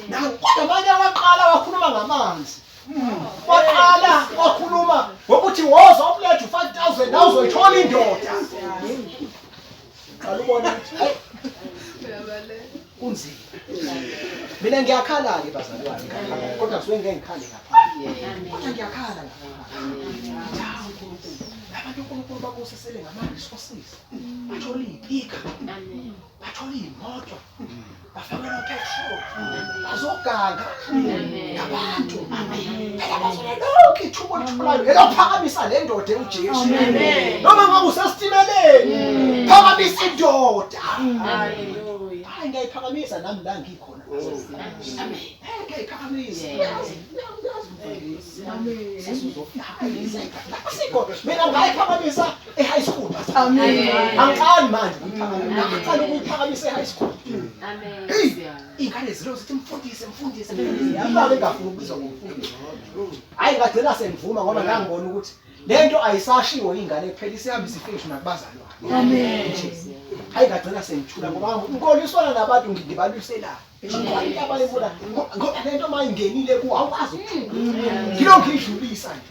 Nangu kodwa manje waqala wakhuluma ngamanzi. Waqala wakhuluma ngokuthi woza upledge u5000 nawe uzoyithola indoda. Qala ubona ukuthi hayi kunzima. Mina ngiyakhala ke bazalwane ngiyakhala kodwa kusuke ngeke ngikhale ngaphandle. Kodwa ngiyakhala ngaphandle. Hawu uNkulunkulu. Abantu uNkulunkulu babusisele ngama resources. Bathola iy'pika. Bathola iy'moto. Bafakela upetrol. Bazoganga ngabantu. Phela bazona lonke ithuba olitholayo elophakamisa le ndoda uJesu. Noma ngabe usesitimeleni, phakamisa indoda. Hallelujah. Hayi ngiyayiphakamisa nami la ngikhona. Amen. Hey ngiyayiphakamisa. Uyazi, uyazi umfundisi. Sesizofika. Asikho mina ngayiphakamisa e-high school. Amen. Angiqali manje ukuyiphakamisa. Ngaqala ukuyiphakamisa e-high school. Amen. Hey, iy'ngane zilo zithi mfundisi, mfundisi, mfundisi. Yabake ngafuna ukubizwa ngomfundisi. Hayi ngagcina sengivuma ngoba ngangibona ukuthi le nto ayisashiwo iy'ngane kuphela isihamba isifike ngisho nakubazalwane. Amen. Nje. Hayi ngagcina sengithula ngoba ngikholiswana nabantu ngibalwiselayo. Into abayibona ngoba le nto uma ingenile kuwo awukwazi ukuthula. Ngilokhu ngiyidlulisa nje.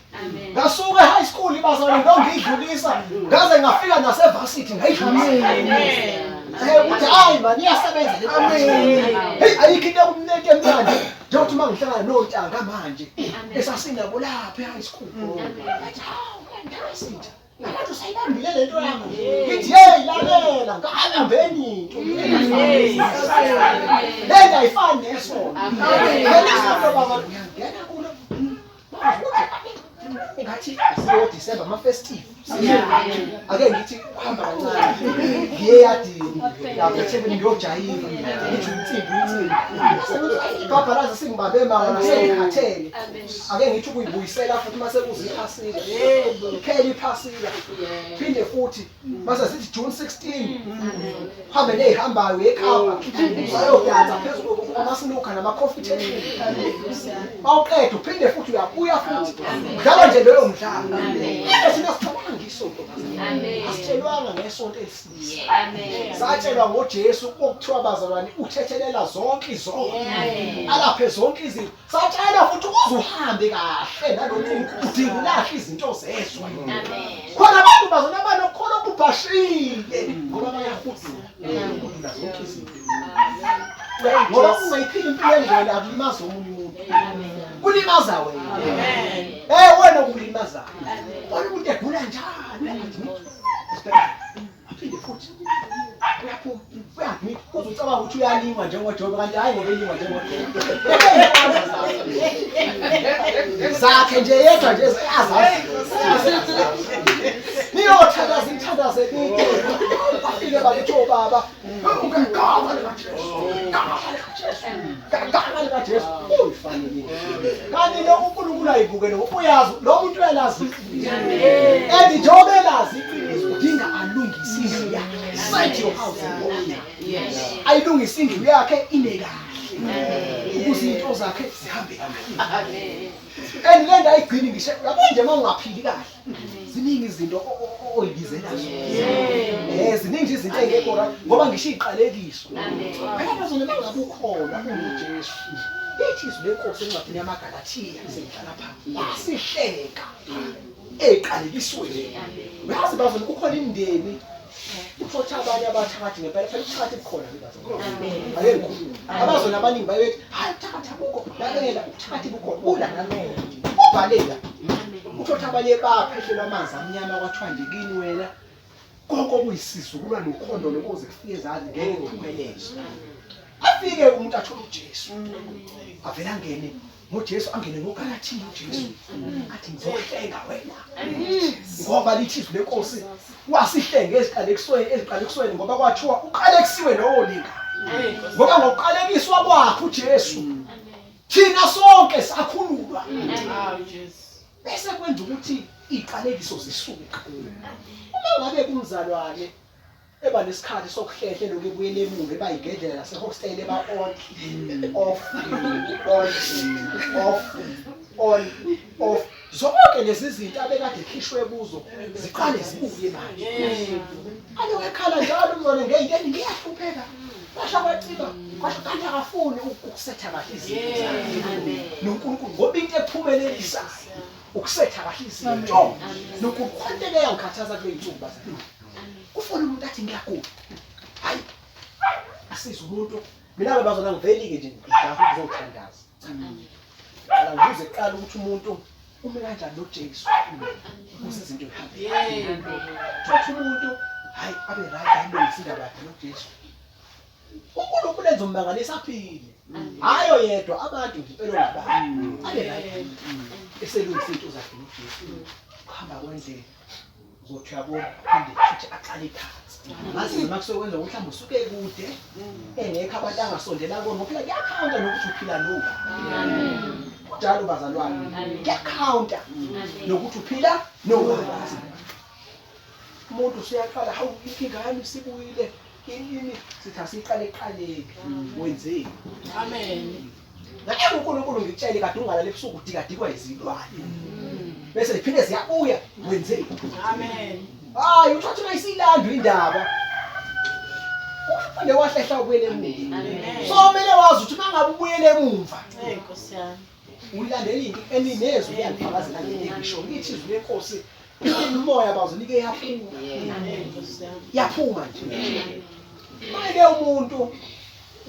Ngasuka e-high school ibazalwane ngilokhu ngiyidlulisa ngaze ngafika nase-varsity ngayidlulisa. Eh ukuthi hayi man iyasebenza le nto. Hey ayikho into ekumnete emnandi njengokuthi uma ngihlangana nontanga manje esasinabo lapha e-high school. Bathi hawu kanti Ngathi usayibambile le nto yakho. Ngithi hey lalela ngabambe enye into. Le nto ayifani nesonto. Phela isonto baba uyangena kulo. Ngathi zero December ama festive. Ake ngithi kuhamba kancane. Ngiye eyadini. Lapha eThekwini ngiyojayiva. Ngithi umcimbi umcimbi. Ibhabhalazi singibambe mama sengikhathele. Ake ngithi ukuyibuyisela futhi mase kuza iphasika. Iphele iphasika. Phinde futhi mase sithi June 16. Hambe nezihambayo eKapa. Bayodansa phezu kwamasinukha nama-coffee table. Bawuqeda uphinde futhi uyabuya futhi. Udlala nje loyo mdlalo. Kodwa thina sitholanga isonto. Asitshelwanga ngesonto elisindisayo. Satshelwa ngoJesu okuthiwa bazalwane uthethelela zonke izono. Alaphe zonke izinto. Satshelwa futhi ukuze uhambe kahle nalokhu udinga ulahle izinto zezwe. Khona abantu bazona banokholo okubhashile ngoba bayahudula. Bayahudula zonke izinto. Ngoba ungayiphila impilo engcwele akulimazi omunye umuntu. Kulimaza wena. Eh wena kulimaza. Bona umuntu egula njalo. Aphinde futhi. Uyaphuma. Uyadmit. Uze ucabanga ukuthi uyalingwa njengoJobe kanti hayi ngoba elingwa njengoJobe. Zakhe nje yedwa nje azazi. Niyothandaza imithandazo emide. Bafike bakithi obaba. Ungagama likaJesu. Gama likaJesu. Gama likaJesu. Uyifanele. Kanti lo uNkulunkulu ayibukele uyazi lo muntu uyalazi And njengoba elazi iqiniso udinga alungise indlu yakhe. Set your house in order. Ayilungise indlu yakhe ime kahle. Ukuze izinto zakhe zihambe kahle. And le nto ayigcini ngisho yabo nje uma ungaphili kahle. Ziningi izinto oyibizela zona. Eh ziningi izinto engekho right ngoba ngisho iziqalekiso. Phela bazona mangabe ukholwa uJesu. Lithi izwi lenkosi encwadini yamaGalathiya sengihlala phansi. Wasihleka eqalekisweni. Uyazi bazona kukhona imindeni uthotha abanye abathakathi ngempela phela ubuthakathi bukhona ke bazona. Ake ngikhulume. Abazona abaningi baye bethi hayi ubuthakathi abukho. Lalela ubuthakathi bukhona. Ula ubhalela. Uthotha abanye baphehlelwa amanzi amnyama kwathiwa nje kini wena konke okuyisizukulwane ukhondo lokuze kufike ezandla ngeke kuphumelele. Afike umuntu athole uJesu. Avele angene ngoJesu angene ngoGalathiya uJesu athi ngizohlenga wena ngoba lithi izwi lenkosi wasihlenga eziqalekisweni eziqalekisweni ngoba kwathiwa uqalekisiwe lowo linga ngoba ngokuqalekiswa kwakhe uJesu thina sonke sakhululwa bese kwenza ukuthi iqalekiso zisuka uma ngabe kumzalwane eba nesikhathi sokuhlehle lokhu ebuyele emuva eba yigedlela lasehostela eba on off on off on off zonke lezi zinto abekade ekhishwe kuzo ziqale zibuye manje aloku ekhala njalo umzwane ngeyinto eningi iyahlupheka. Kwasha kwacima, kwasho kanti akafuni ukusetha kahle izinto zakhe noNkulunkulu, ngoba into ephumelelisayo ukusetha kahle izinto noNkulunkulu. Into eyangikhathaza kule nsuku bazalwane, kufuna umuntu athi ngiyagula, hayi asize umuntu. Mina-ke bazona ngiveli-ke nje ngijahe ukuzothandaza. Qala ngibuze kuqala ukuthi umuntu ume kanjani noJesu ukuze izinto zihambe. Thothi umuntu hayi abe right, ayilungise indaba yakhe noJesu. uNkulunkulu enza ummangaliso aphile. Hayi oyedwa, abantu nje impela ongabantu. Abe right. Eselungisa into zakhe noJesu. Kuhamba kwendlela. Uzothi uyabona phinde futhi aqale phansi. Ngazi noma kusuke kwenza ukuthi mhlawumbe usuke kude engekho abantu angasondela kubo, ngoba phela kuyakhawunta nokuthi uphila noba. Kunjalo bazalwane. Kuyakhawunta nokuthi uphila noba. Umuntu usuyaqala, hawu inkinga yami isibuyile. Ini sithi asiqale eqaleni. Wenzeni? Amen. Ngeke uNkulunkulu ngitshele kade ungalala ebusuku udikadikwa izilwane. Bese ziphinde ziyabuya, wenzeni? Amen. Hayi uthatha uma isilandwa indaba. Uphinde wahlehla ubuyele emuva. Amen. So kumele wazi ukuthi uma ngabe ubuyele emuva Hey Nkosi yami. ulandela into eninezwi liyangifakazela ngento engisho ngithi izwi lenkosi imimoya bazonike yaphuma. Hey Nkosi yami. Yaphuma nje. Manje umuntu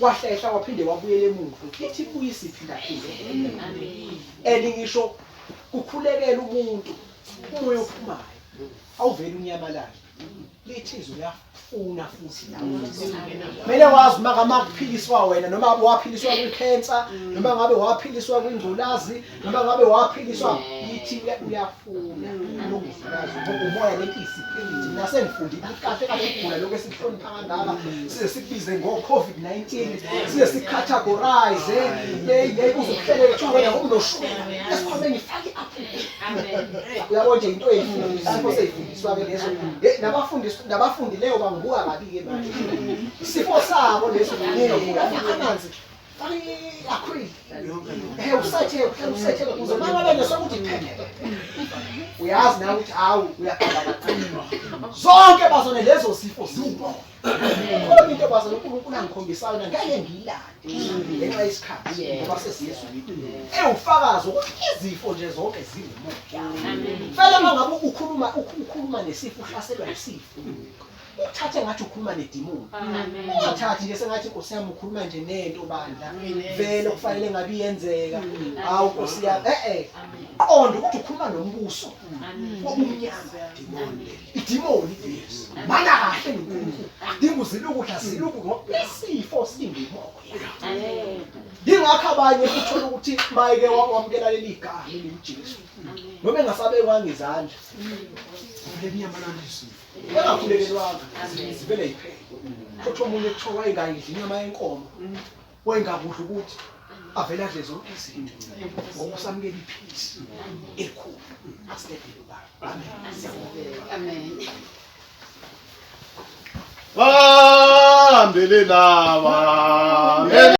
wahlehla waphinde wabuyela emuva, ithi ibuye isiphi laphinde. And ngisho kukhulekela umuntu umoya ophumayo awuveli unyamalale. Lithi izwi liyafuna futhi la. Kumele wazi uma ngama kuphiliswa wena, noma ngabe waphiliswa kwi-cancer, noma ngabe waphiliswa kwingculazi, noma ngabe waphiliswa, lithi uyafuna lokuvulazi ngoba umoya lento isipirit. Mina sengifundile ukuthi kahle kahle ukugula lokhu esikuhlonipha kangaka size sikubize ngo-COVID-19, size sicategorize hey uzokuhlelela kuthiwa wena ngokunoshukela esikhwameni ifake i-apple. Uyabo nje into eyifundisa isifo seyifundiswa-ke leso. Nabafundisi nabafundileyo bangibuka kabi-ke manje. Isifo sabo leso, faka amanzi, faka i-acryl. Usethe, uhlale usethe ukuze uma ngabe nesokuthi phephe. Uyazi nawe ukuthi hawu uyahamba kakhulu. Zonke bazone lezo zifo ziwumoya. Khona into bazone uNkulunkulu angikhombisayo yona ngeke ngiyilande ngenxa yesikhathi ngoba sesiyezwile. Ewufakazi ukuthi izifo nje zonke ziwumoya. Fela uma ngabe ukhuluma nesifo, uhlaselwa isifo. Uthathe ngathi ukhuluma nedimoni. Ungathathi nje sengathi Nkosi yami ukhuluma nje nento bandla. Vele kufanele ngabe iyenzeka. Hawu Nkosi yami. Qonda ukuthi ukhuluma nombuso wobumnyama. Idimoni lesi. Mana kahle noNkulunkulu. Akudingi uzile ukudla, azile ukudla ngoba isifo singumoya. Yingakho abanye uthola ukuthi mayeke wamukela leli gama eliwuJesu. Noma engasabekwanga izandla. Vele kunyamalala isifo. Engakhulekelwanga zivele yiphele. Futhi omunye kuthiwa wayengayidli inyama yenkomo. Wayengakudla ukuthi avele adle zonke izinto ngoba usamukela iphilisi elikhulu. Asidedele ubaba. Amen. Siyabonga. Amen. Bambelela, bambelela.